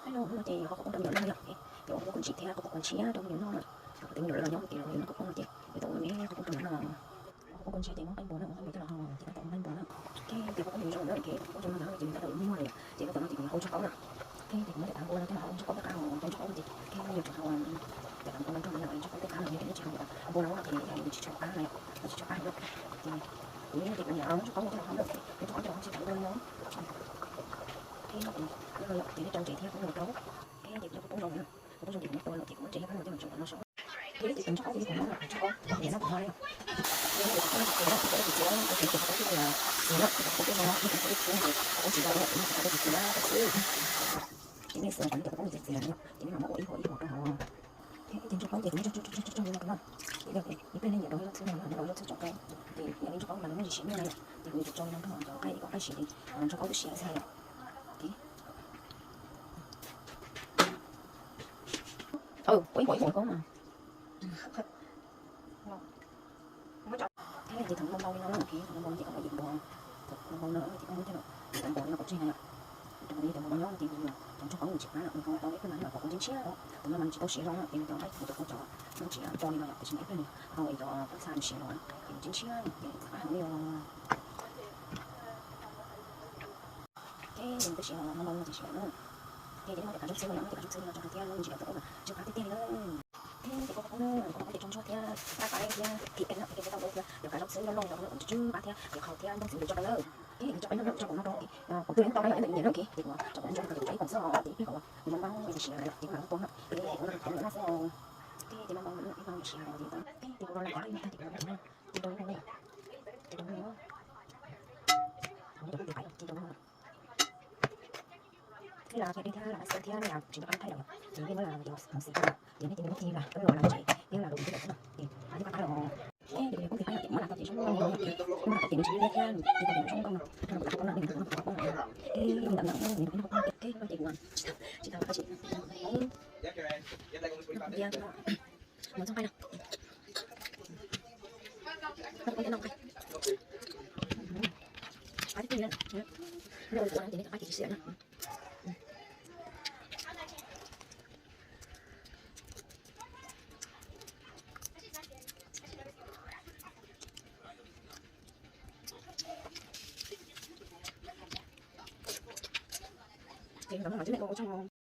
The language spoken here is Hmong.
Hnub no ces ho qhov poob rau me nyuam noj yom, ces ua qhov poob kua ntsim thiab qhov poob kua ntshiab rau me nyuam noj na. Qhov poob rau me nyuam noj ces me nyuam noj qhov poob no ces yuav tau ua me qhov poob rau me nyuam noj. Qhov poob kua ntsia ces muab qaib npua na, muab qaib npua coj los hau ces tau tau qaib npua na. Ces qhov poob zoo na, ces qhov poob zoo no ces tau muag lawm, ces tau no ces kuv hau ntsuag qaub na. Ces kuv muab cov tav npua no coj los hau ntsuag qaub tej qab, ntsuag qaub ces yog tsuas hau cov tav npua no nrog me nyuam ntsuag qaub tej qab no, ces nej tsis hau npua no ces tsis tshua qab na, tsis tshua qab na. Ces kuv ces kuv niam ntsuag qaub coj los hau na, ntsuag qaub coj los hau tsis tau npua no. Ces nej rau ntsev thiab kuv rau, ces kuv cov qhov poob zoo na, qhov poob zoo ces kuv muab tua lawm ces kuv muab ntsev thiab kuv coj los tseem ua no so. Ces ntsuag qaub ces kuv muab ntsuag qaub niam no kuv ho li. Ces kuv txiv, kuv txiv, kuv txiv, kuv txiv, kuv txiv, kuv txiv, ces nej xav kom nej cov poob txiv txiv xwb, ces nej mam muab ua ib hom ib hom rau hauv. Ces ntsuag qaub ces kuv muab tso tso tso tso li no. Ces ib pliag nej nyiam rau zaub txhwb no, rau zaub txhwb tso rau. Ces yog li ntsuag qaub mas nws muaj ntsis siav nyuj na yom, ces kuv yuav tsau li no rau hauv cov qaib, cov qaib siav, ntsuag qaub twb siav xwb yom. Ua ib hom ib hom rau na. Ces thaum npau npau li no na, thaum npau npau ces koj muab yim npua, thaum npau npau no ces koj muab coj los, cov npua li no kom tseg na yom. Cov npua li cov npau npau nyob ces nws, cov ntsuag qaub nws tsis qab na, nws tau tau ib pliag mas nws kom kuv ntsia ntsia, tus no mas nws tsis tau siav zoo na, ces nws cov qaib, cov qaub cov muab tsis tau li no yom, tiam sis mas ib pliag nws tau es cov kub txha nws siav los ces nws ntsia ntsia ces txav qab heev li os. Ces nws twb siav los npau npau no ces siav na. Ces nej muab cov kav zaub txhwb no yom, muab cov kav zaub txhwb no tso rau thiab lub me ntsis cov poob mas tsw qab tiag tiag li na. Ces kuv poob na, kuv poob ces tsau ntsuag thiab, qab qab thiab, thim peb na, ces peb tau ua thiab cov kav zaub txhwb loj loj no tsw tsw qab thiab, cov qhau thiab ntoo txwv tus tso rau na. Ces cov qaib noj noj tso kuv no rau, kuv twb tau na yom, ib ntawm ib ntawm no ces, ces kuv tso kuv ntsuag rau cov qaib pom xwb os, ces ib pliag kuv npau npau ces siav lawm ces kuv mam tuaj na. Ces kuv no rau kuv niam noj xwb os. Ces npau npau npau siav ces, ces kuv rau lawm cov qaib no tag ces kuv mam rau na. Ces rau li no na, ces rau li no, ces rau li no. Twb los thiab, twb thiab los xwb thiab, nej tsis nco qab thaij lawm, ces nej muab los yog hmoov xim tau lawm, ces nej cia li muab tig los, twb los los tsev, twb los rau twb lawm xwb na, ces twb los tau lawm. Ces kuv tus phooj ywg thiab yom, ces muab los tau ces zoo nkauj no, ces muab los tau ces nws tsis liab thiab, nws tsis tau zoo nkauj no, rau kuv tus phooj ywg nws tus phooj ywg no, ces nws tus phooj ywg no, ces kuv tsis tau, tsis tau, tsis tau, no ntxoog qaib no, no qaib, qaib tib tug na, no ua kuv no ces nws qaib ces tsis xiam na. Ces ntawm no mas twb ua ua tsaug